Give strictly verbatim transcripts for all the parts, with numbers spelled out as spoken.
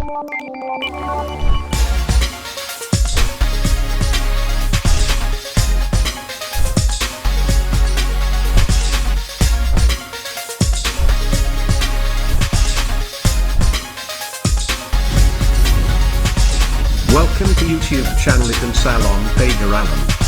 Welcome to YouTube channel Ikan Salon Pagar Alam.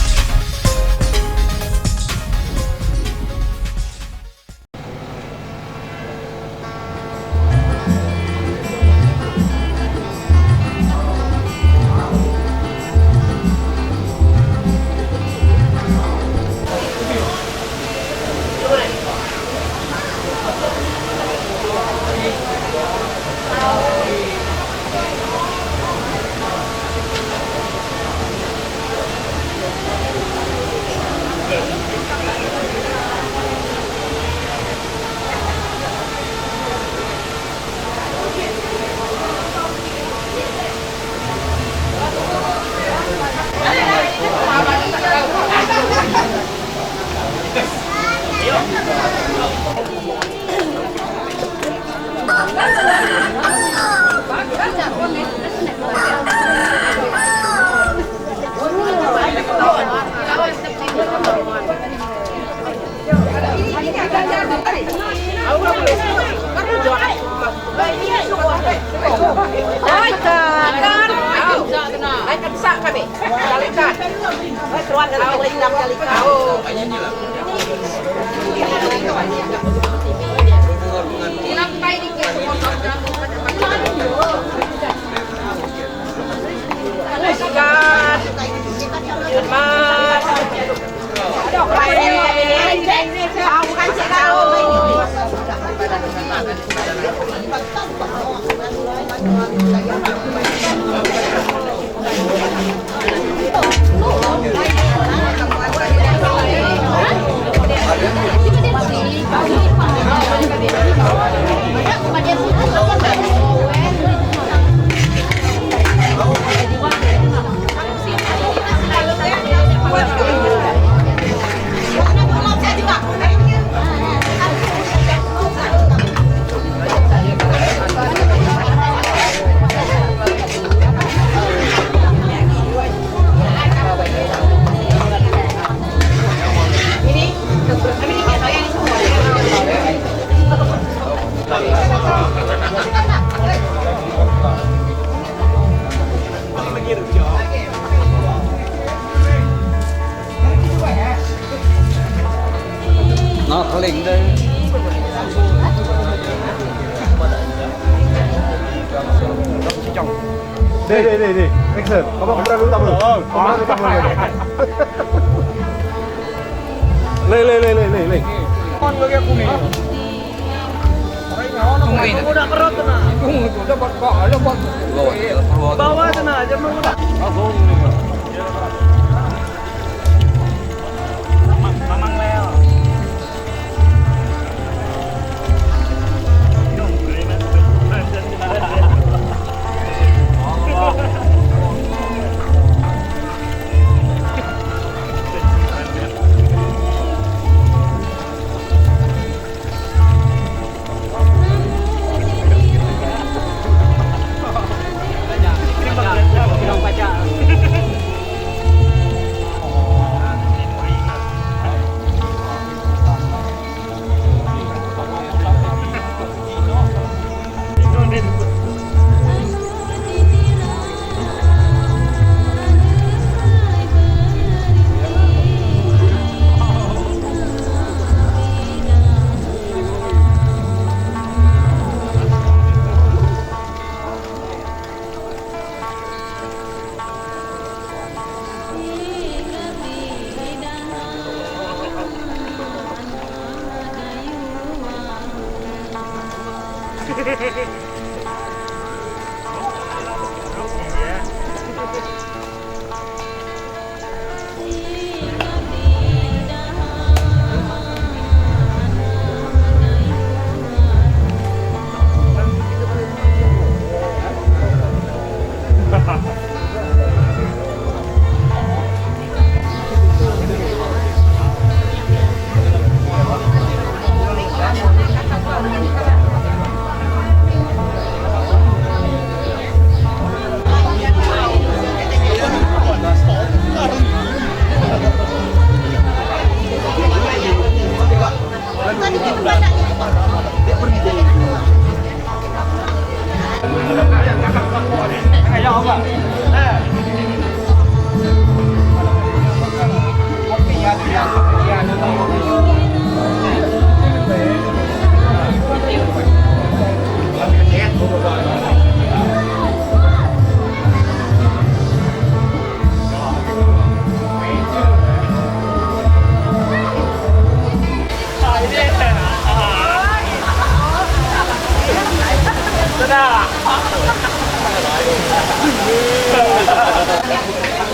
Nah, keling deh. Deh, deh, deh, deh. Action. Kamu, kamu dulu, kamu. Kamu dulu, kamu. Leh, leh, leh, leh, leh, leh.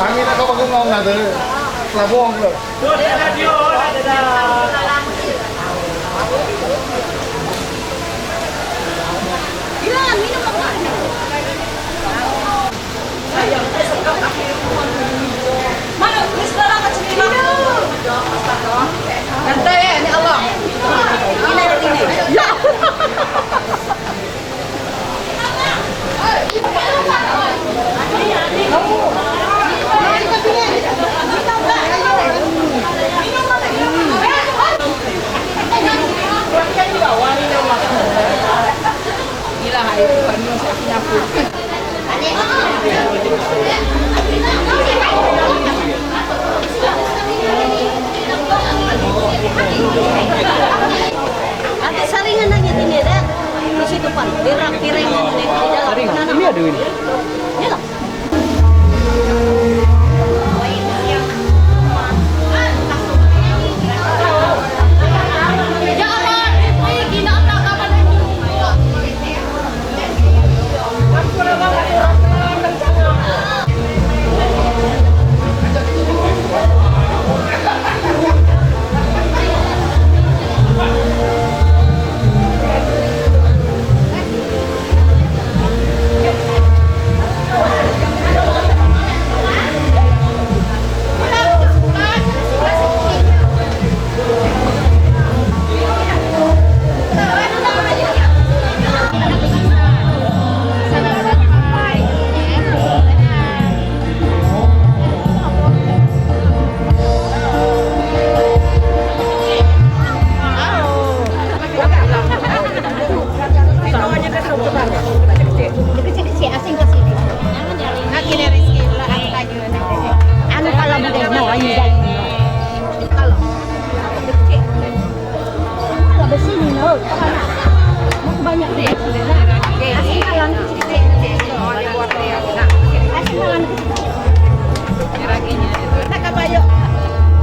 Angin ako bagu ngau na tu, labong tu. Ati saringan aja sini deh. Di situ, Pak. Di rak piring ini, di dalam. Saringan. Ini ada ini. Iyalah. Kecil-kecil, asing ke sini. Anu kalau boleh, no, ini dah ini. Kalau kecil. Kalau bersih ni, no. Mau banyak deh. Asing malang kecil-kecil. Asing malang kecil-kecil. Nak apa yuk?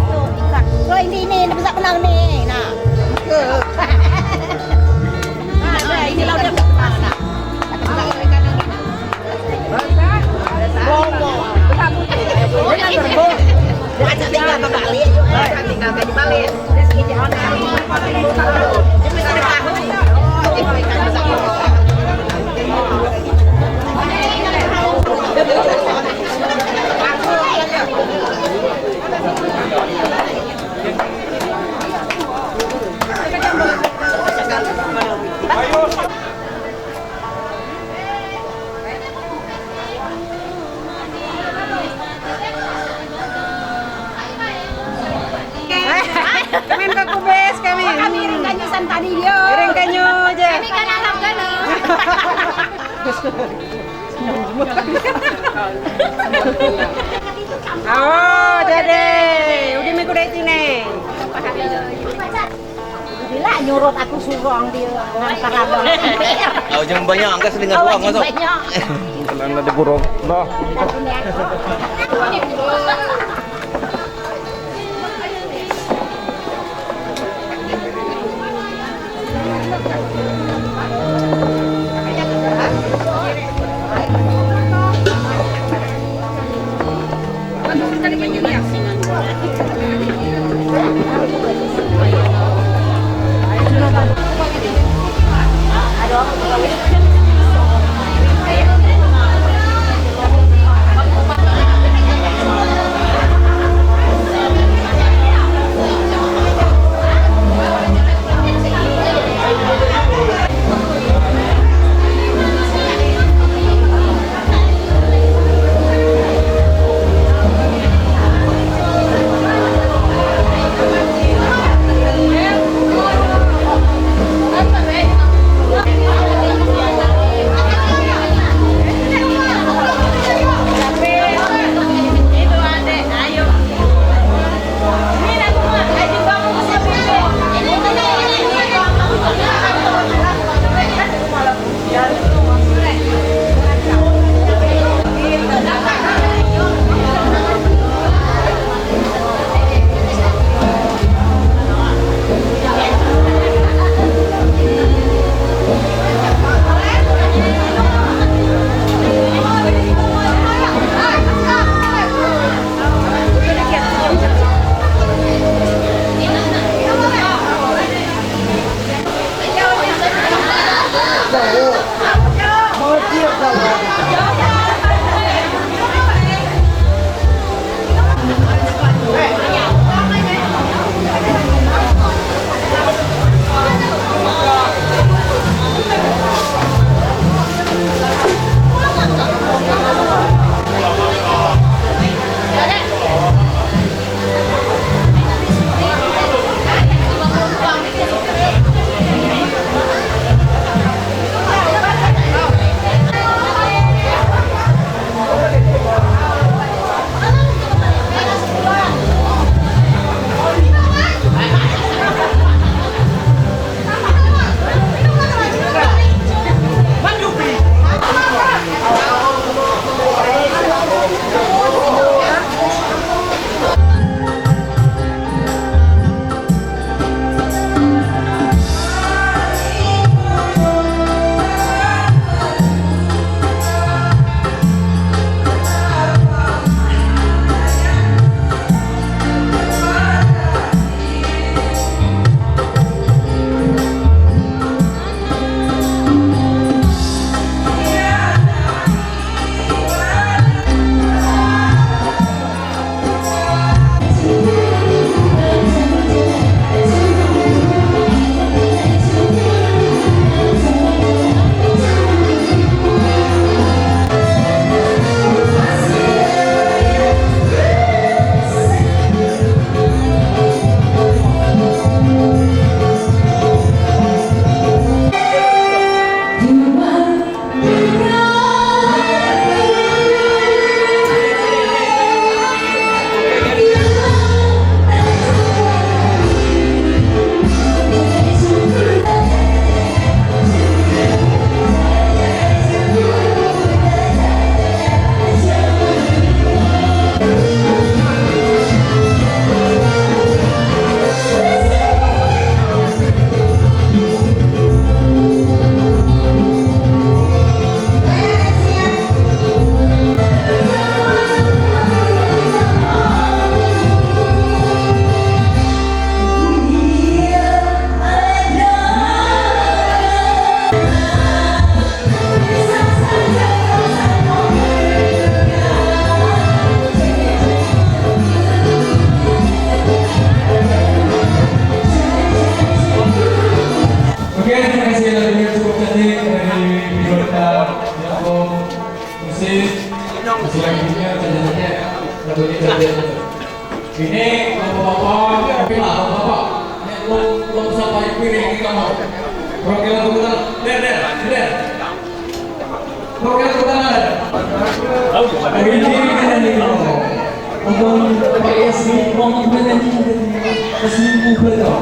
Tuh, ikan. Tuh, ini, ini, ini besar kenang ni. Nah. Nah, dah, ini lauk dah besar, nah. Kami ke Kubis, kami. Kami ringganya santani yo. Ringganya je. Kami kan anak gana. Oh, jadi. Udah minggu dari sini. Bila nyurut aku surong dia ngantar abang. Au, jangan banyak angkat sedengar uang masuk. Banyak. Kalau ada burung, dah. Selanjutnya, selanjutnya, selanjutnya. Ini, bapak-bapak, oke lah, bapak-bapak. Ini, lom, lom sampai piring ni kamu. Perwakilan tepuk tangan. Der, der, der. Perwakilan tepuk tangan, der. Ini, ini, ini, ini. Untuk Pak S D, wong ibu nyanyi, wong ibu beliau.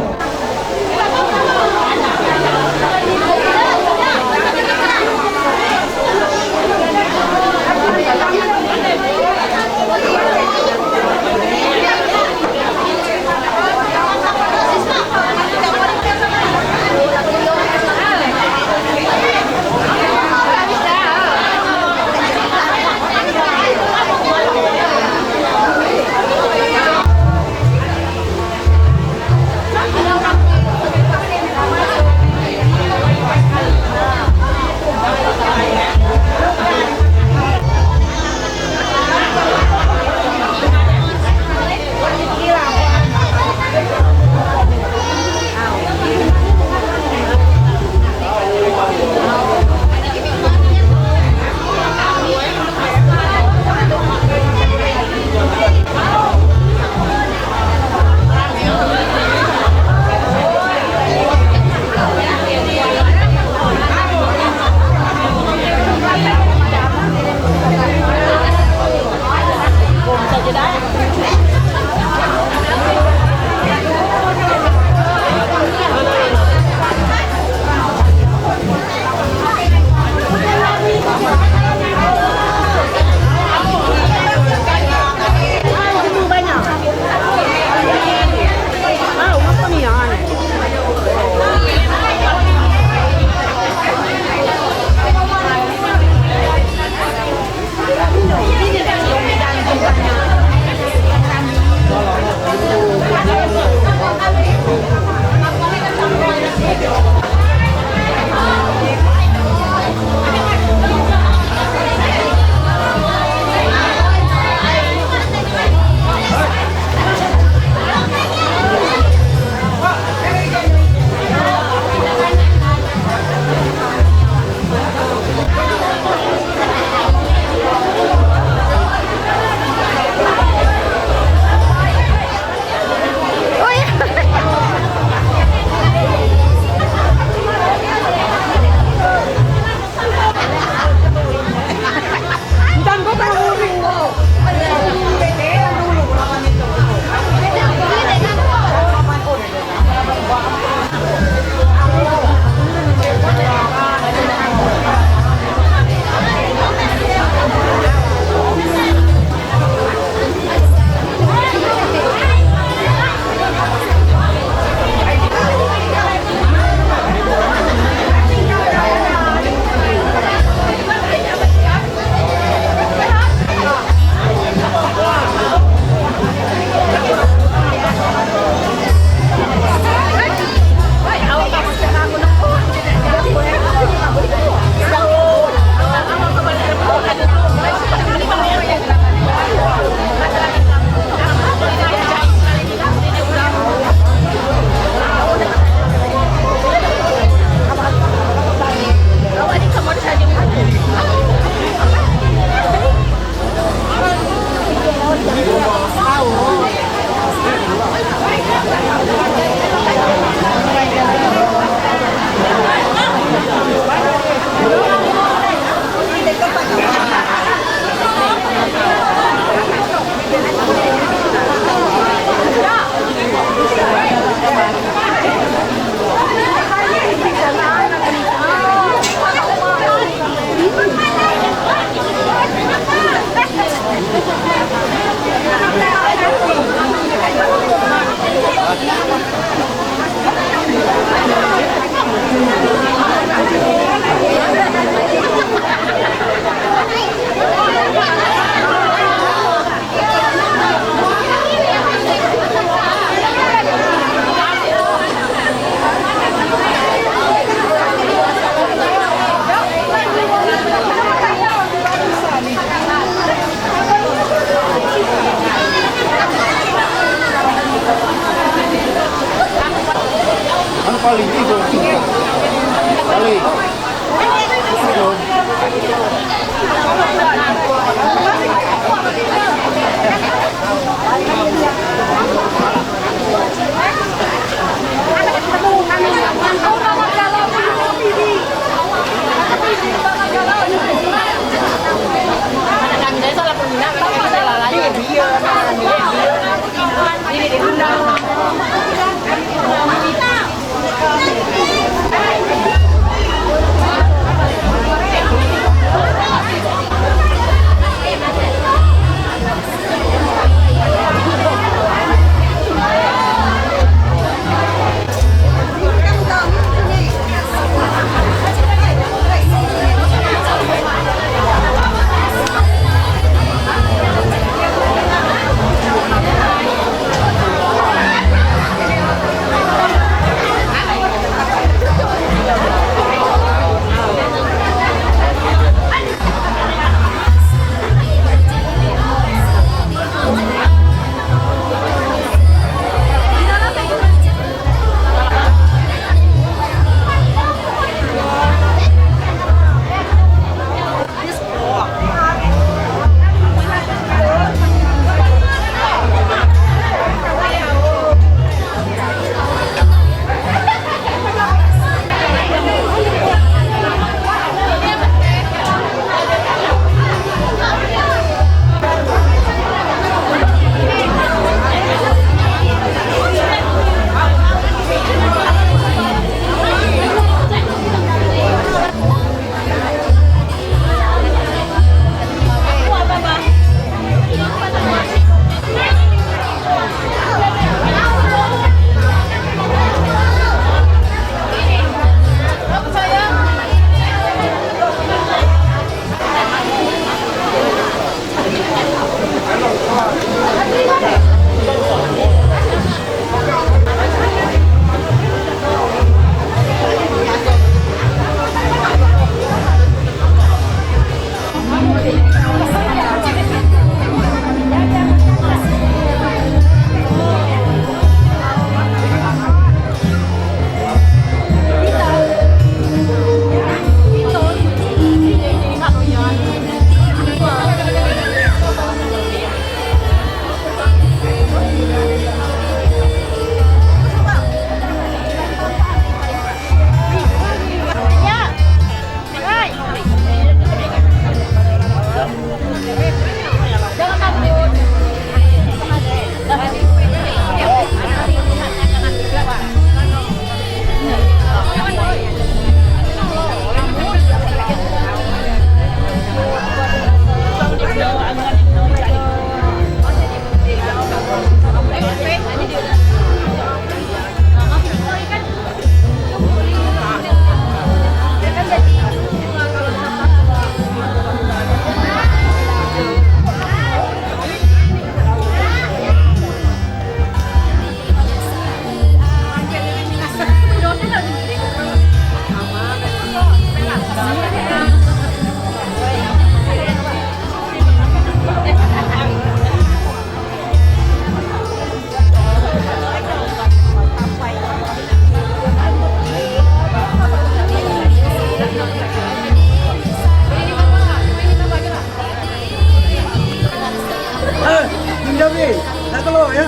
Eh, Bung Jamil, nak keluar ya?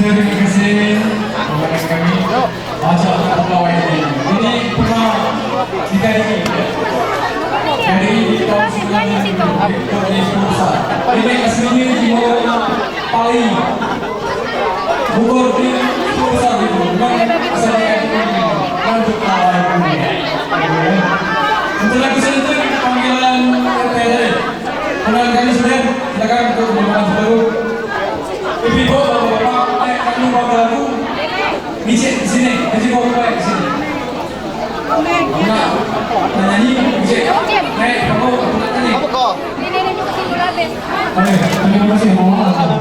Terima kasih kepada kami. Acara pegawai ini. Ini pernah dikaji. Jadi, di tahun sembilan puluh tujuh, ini aslinya di Bogor, paling Bogor di Sulawesi itu. Memang asal dari lanjut pegawai ini. Untuk lagu selanjutnya, kita panggilan R T J. Panggilan kami sudah, silakan untuk membawakan lagu. Ibu-ibu, bapak-bapak, ayo, kami bawa lagu. Mijik di sini, mijik bawa mic di sini. Nak, nak nyanyi, mijik. Naik, bawa, nak nyanyi. Apa kau? Oke, terima kasih, mohon maaf.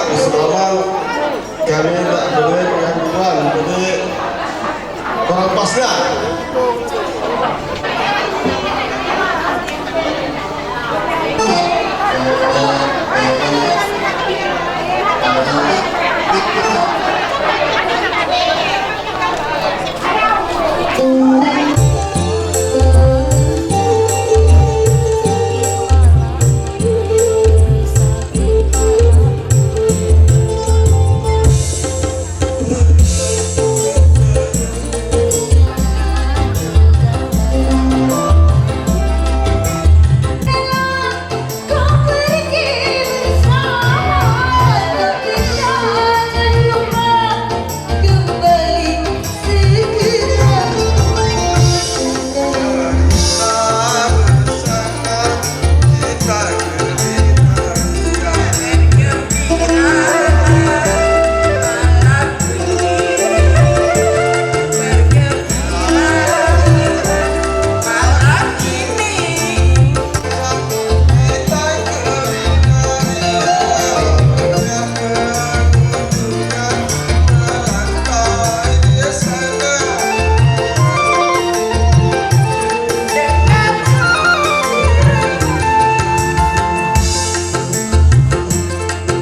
Selamat, kami tak boleh gangguan, jadi kurang pasnya.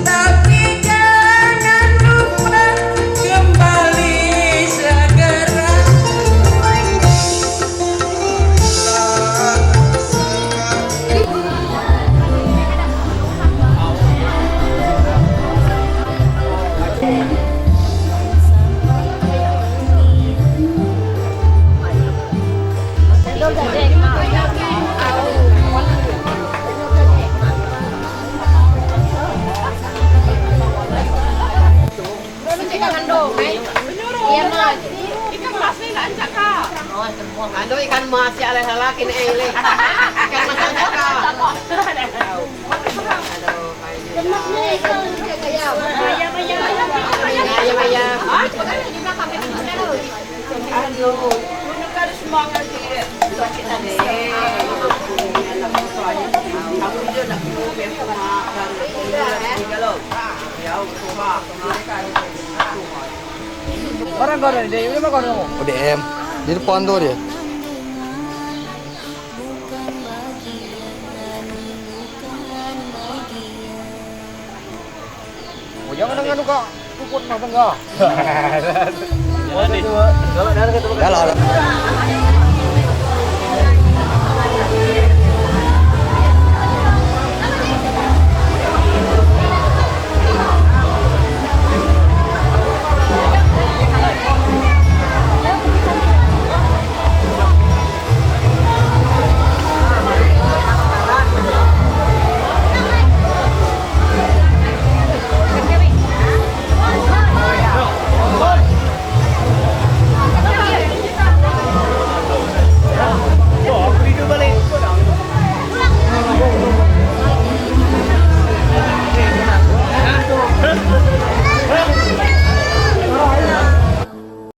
Tapi jangan lupa kembali segera. Iya, Mas. Ikan mas ni nak cakap. Oh, aduh, ikan mas ya, leh, salah kini, eh, leh. Ikan mas nak cakap. Aduh, ikan mas ni, ikan mas ni. Ayam, ayam. Ayam, ayam. Orang kau dari dia, ini mah kau nunggu. O D M. Di depan tu dia. Oh, jangan dengan muka tukut mah tengah. Dah lah.